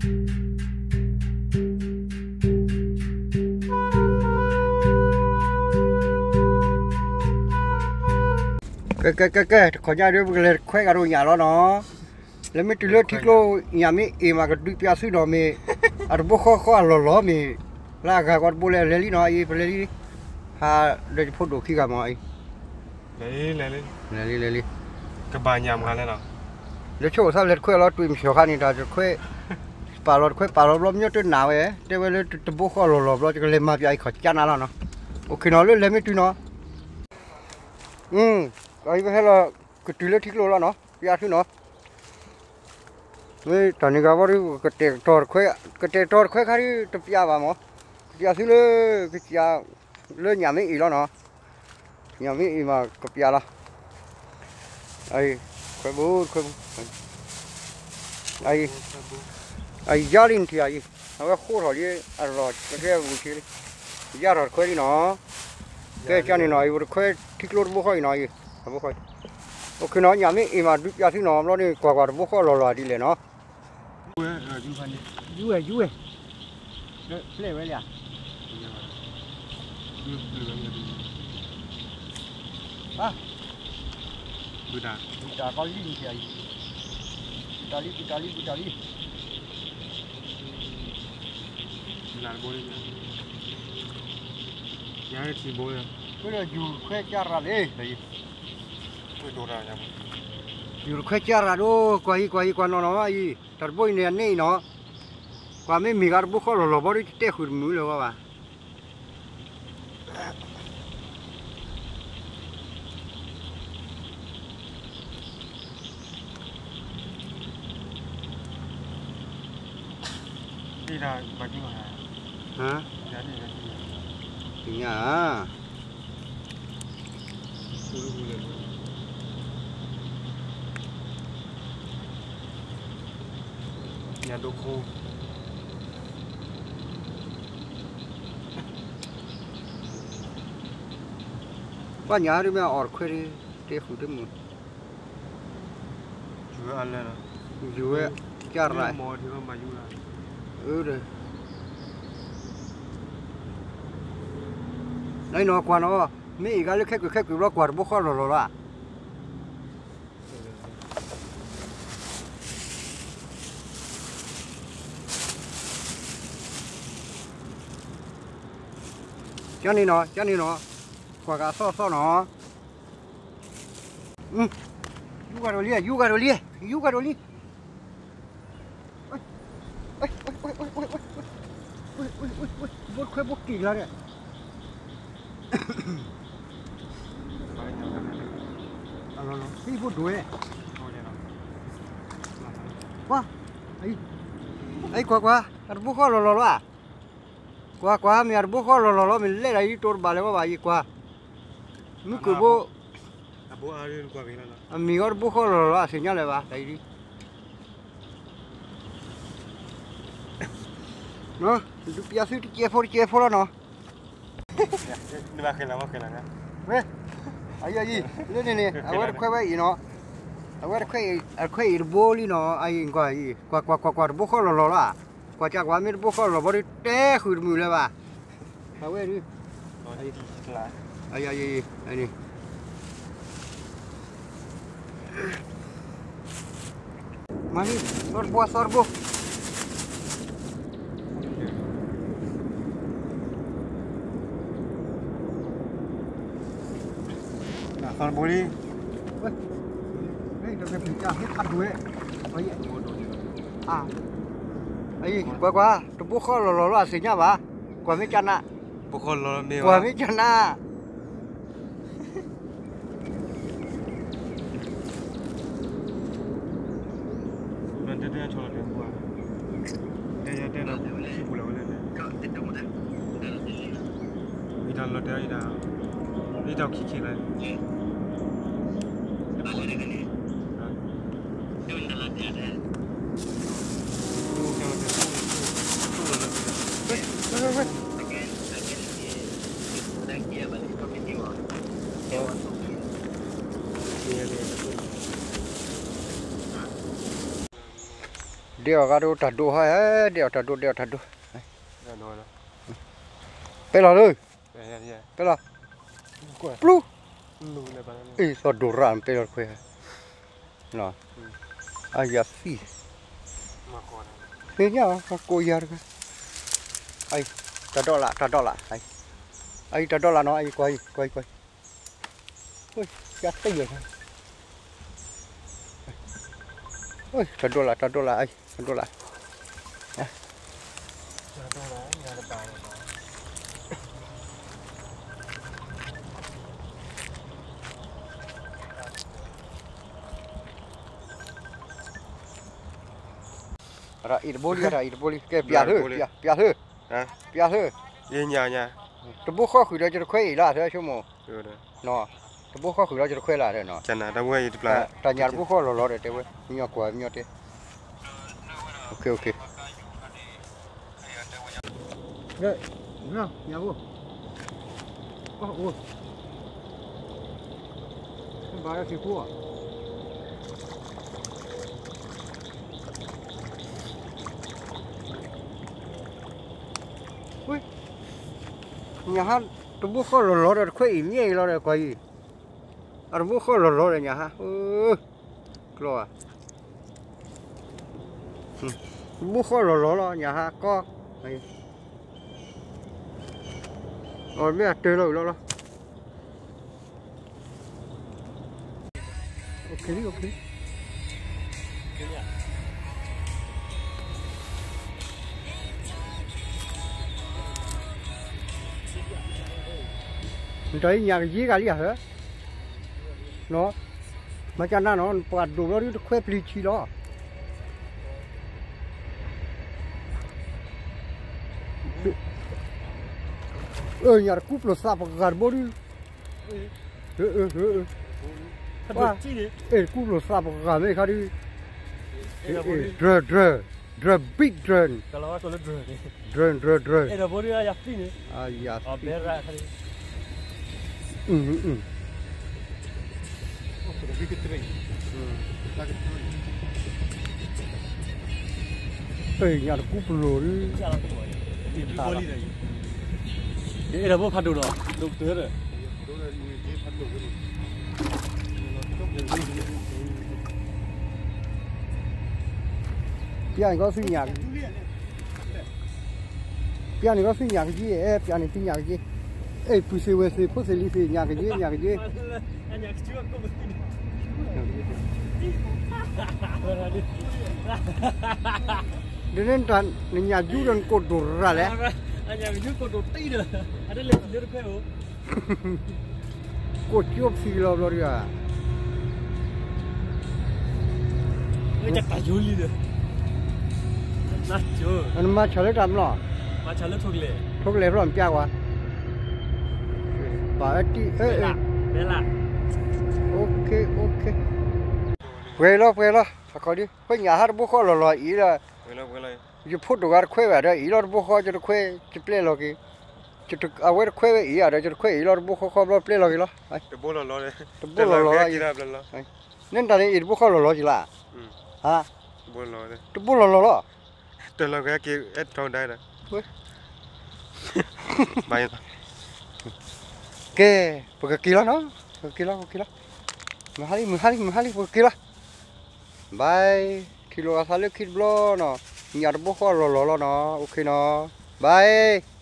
ကဲကဲကဲကဲ တခီညါဒီး ပကလဲၤတခွဲဂၤဒီးညၣ်လီၤနီၤ. လဲၤမ့ၢ်တုၤလၢထံကျိ ညၣ်မ့ၢ်အ့ၣ်မး ကဒုးပျးသုနီၤမ့ၢ် အတဘိဃီဃီအလီၢ်လီၤမ့ၢ် လၢအဂၤကီတဘိလဲၣ် လဲၤလံနီၤ အံၤ ပလဲၤလံ ဟးဒီးယဖိဒိၣ်ခံဂၤမးအံၤ လဲၤလံ လဲၤလံ လဲၤလံ ကဘၣ်ညၣ်မးလဲၣ်နီၤ လၢဆိၣ်သးလဲၤတခွဲလီၤ တွံၢ်မဆှီခါန့ၣ် တၢ်တခွဲ ပာ်လီၤတခွဲ ပာ်လီၤဘျီ မညီတနာ်ဝဲ တဲဝဲလၢတဘိဃီလီၢ်လီၢ်ဘျီ ယကလဲၤမၤပျးအံၤခီၣ်ကၠါနၤလီၤနီၤ. အိၣ်ခ့နီၤ လၢလဲၤမ့ၢ်တုၤနီၤ အံၤပဟဲလီၤ ကတုၤလၢထံကျိလီၤနီၤ ပျးသုနီၤ မ့ၢ်တၢ်န့ၣ်ဂၤဘီဒ် ကတဲာ်ကတီၤတခွဲ ကတဲာ်ကတီၤတခွဲခါဒ်တပျးဘၣ်မး ကပျးသုလၢ ကစၢ် လၢညၣ်မ့ၢ်အ့ၣ်လီၤနီၤ ညၣ်မ့ၢ်အ့ၣ်မး ကပျးလီၤ အံၤ ခွဲဘိ ခွဲဘိ အံၤ အံၤယါလံနထံၣ်အံၤ အဝဲဃိထီၣ်လံ အလီၢ်ကဲအဂုၤဆ့လံ ယါထီၣ်တခွဲလံနီၤ ကဲကၢန့ၣ်နီၤ အံၤပတခွဲထံကျိတဘိဃီအံၤနီၤ အံၤ အဘိဃီ အိၣ်ခ့နီၤ ညၣ်မ့ၢ်အ့ၣ်မး ဒုးပျးသုနီၤ ဘျီန့ၣ် ကွၢ်ကွၢ်တဘိဃီလီၢ်လီၢ်ဒ်လဲၣ်နီၤ ယူၤဝဲ ယူၤဝဲ ပျဲၢ်ဝဲလံ ဘုရား ဘုရားကောင်းလီးနေတယ် ဘုရားလီး ဘုရားလီး ဘုရားလီး ဘုရားဘိလီး ယၤထံဘိလီး ဘုရားယူၤခွဲကြရလေ ယူၤခွဲကြရတို့ ကွၢ်အံၤ ကွၢ်အံၤ ကွၢ်နီၢ်နီၢ်အံၤ တၢ်တဘိအံၤန့ၣ် အန့ၣ်အံၤနီၤ ကွၢ်မ့ၢ်မ့ၢ်ဂၤတဘိဃီလီၢ်လီၢ်ဘီဒီး တတဲဃုာ်တမုာ်လၢၤဝဲဘၣ် ဟါ သ့ၣ်ညါဧါ ညၣ်ဒိခိၣ် ပှၤညါဒ်မ့ၢ်အီၣ်တခွဲးဒ် တဲဃုာ်တမုာ် ယူၤဝဲ ကၢ်ရၤ အၢ နနီၢ်ကွၢ်နီၤ မ့ၢ်အံၤဂၤလၢခဲကွံာ်ခဲကွံာ်ဘျီ ကွၢ်တဘိဃီလီၢ်လီၢ်လီၤ ကၢ်န့ၣ်နီၤ ကၢ်န့ၣ်နီၤ ကွၢ်ကသီၣ်သီၣ်နီၤ ယူၤဂၤဒိၣ်လံ ယူၤဂၤဒိၣ်လံ ယူၤဂၤဒိၣ်လံ ဘိခွဲဘိက့ၤလီၤဒီး အလီၤလီၤ ဟံၣ်ဘိဒိၣ်ဝဲ ကွၢ် အံၤ ကွၢ်ကွၢ် အတဘိဃီလီၢ်လီၢ်လီၤ ကွၢ်ကွၢ် မ့ၢ်အတဘိဃီလီၢ်လီၢ်လီၤ မ့ၢ်လဲၣ်ဒၣ်အံၤ တိၢ်တဘၣ်လၢၤဘၣ်ဘၣ် ယကွၢ် မုၢ်ကၢၢ်ဘိ အမ့ၢ်ဂီၢ်တဘိဃီလီၢ်လီၢ် အသ့ၣ်ညါလၢၤဘၣ် တၢ်အံၤဒ် ဒုးပျးသုတကဲဖိတကဲဖိလီၤနီၤ ဝဲ အံၤအံၤ လၢန့ၣ်န့ၣ် အဝဲတခွဲးဝဲအံၤနီၤ အဝဲတခွဲးအံၤ အခွဲးအံၤတဘိလံနီၤ အံၤ ကွၢ်အံၤ ကွၢ်ကွၢ်ကွၢ်ကွၢ် တဘိဃီလီၢ်လီၢ်လီၤ ကွၢ်ကၢ်ကွၢ် မ့ၢ်တဘိဃီလီၢ်လီၢ်ဘီဒ် တဲဃုာ်တမုာ်လၢၤဘၣ် အဝဲဒ် အံၤ အံၤ မၤလံ သီတဘိ သီတဘိ သီတဘိလံ ကွၢ်ကွၢ် တဘိဃီလီၢ်လီၢ်လီၤ အသ့ၣ်ညါဘၣ် ကွၢ်မ့ၢ်ကနၣ် ကွၢ်မ့ၢ်ကနၣ် တဲတဲတဲ ပူၤလီၤဝဲလဲၣ် အံၤတၢ်လီၤတဲအံၤတၢ် အံၤတၢ်ခံခံလၢ ဝဲ ဝဲ ဝဲ ဝဲ ဒဲးအီၤဂၤတအိၣ်တၢ်ဒိၣ်ဟီ, ဒဲးအီၤတၢ်ဒိၣ်, ဒဲးအီၤတၢ်ဒိၣ်, ပဲလီၤလၢ, ပဲလီၤ, အ့ၣ်သီၣ်ဒိၣ်ရၣ် ပဲလီၤတခွဲ, အယၤသံၣ်, သ့ၣ်ညါကိးယၤတခွဲ, တၢ်ဒိၣ်လၢ်, တၢ်ဒိၣ်လၢ်, အံၤတၢ်ဒိၣ်လၢ်နီၤ, အံၤကွၢ်အံၤ, ကွၢ်အံၤ, ကွၢ်အံၤ, ယၤသံၣ်ယၤ, တၢ်ဒိၣ်လၢ်, တၢ်ဒိၣ်လၢ်, အံၤတၢ်ဒိၣ်လၢ်. အံၤတဘိလံ, အံၤတဘိလံ, ကဲပျးလၢ, ပျးလၢ, ပျးလၢ, တဘိဃီဃုာ်ဒီးယတခွဲအံၤလၢအသၢဆိကမိၣ်, တဘိဃီဃုာ်ဒီးယတခွဲလၢအသၢနီၤ, တၢ်ညၣ်တဘိဃီလီၤလီၤဒီးတဲဝဲ, မညီကွၢ်မညီတဲ, ညၣ်ဖိ, ဘၣ်ဒီးသံၣ်ဖိ, ညၣ်ဟါတဘိဃီလီၤလီၤဒီးတခွဲအံၤမ့ၢ်အံၤလီၤဒီးကွၢ်အံၤ, အတဘိဃီလီၤလီၤဒီးညၣ်ဟါ, ကျီဧါ တဘိဃီလီၤလီၤလီၤ ညၣ်ဟါကီ, အမ့ၢ်အတၢ်လီၤလီၤလီၤ, နတၢ်အံၤညၣ်ကယ့ကလံဧါဟၢ, နီၤ, မၤကနၣ်နီၤ ပှၤဒိၣ်ဘျီဒုတခွဲပျံၤဆံလီၤ. အၢ ညၣ်တကူပျိာ်သးပှၤဂၤတဘိဒု, အဲ တကူပျိာ်သးပှၤဂၤမ့ၢ်ခါဒု, drone drone drone big drone, drone drone drone, အယၤ ညၣ်တကူပျိာ်ဒု, အဲၣ်ဒိးဘိဖးဒိၣ်ဒီး ဒိၣ်ကတၢၢ်ဒီး ပျၢ်န့ၣ်ကီၢ်သ့ၣ်ညါ, ပျၢ်န့ၣ်ကီၢ်သ့ၣ်ညါကယ့, အဲ ပျၢ်န့ၣ်သ့ၣ်ညါကယ့, အဲ ပုၢ်သ့ၣ်ဝဲၢ်သ့ၣ်ဖိသ့ၣ်လံၤသ့ၣ်ညါကယ့ ညါကယ့, ဒ်န့ၣ်တၢ်နညၣ်ယူဒီးနကိၢ်ဒိၣ်ရၣ်လဲၣ်, ကိၢ်ကၠိပသံလီၤဘျီဒုဧါ, နမၤဆၢလၢတၢ်မလီၤ, ထိကလဲၤဖျီၣ်ပျၢ်ကွၢ်, ဘၣ်အတံၢ်, ပှဲၤလီၤ ပှဲၤလီၤ, အခီဒု ဃိညၣ်ဟါတဘိဃီလီၤလီၤအံၤလီၤ, ယဖိဒိၣ်ဂၤတခွဲဝဲဒီးအံၤလီၤတဘိဃီ ယတခွဲ ယပျဲလီၤက့ၤ, အဝဲတခွဲဝဲအံၤဒီး ယတခွဲအံၤလီၤတဘိဃီဃီဘျီပျဲလီၤက့ၤလီၤ, တဘိလီၤလီၤလီၤ, န့ၣ်တၢ်န့ၣ်အံၤတဘိဃီလီၤလီၤက့ၤလီၤ, တဘိလီၤလီၤလီၤ, တလီၤက့ၤအဲၣ်ထီဒါဒီး, ကဲ, ပကက့ၤလီၤနီၤ, ပကက့ၤလီၤ ပကက့ၤလီၤ, မုၢ်ဟါလံ မုၢ်ဟါလံ မုၢ်ဟါလံ ပကက့ၤလီၤ, bye, ထံၣ်လိာ်အသးလၢခံတဘျီနီၤ, ညၣ်တဘိဃီလီၤလီၤလီၤနီၤ, okayနီၤ, bye.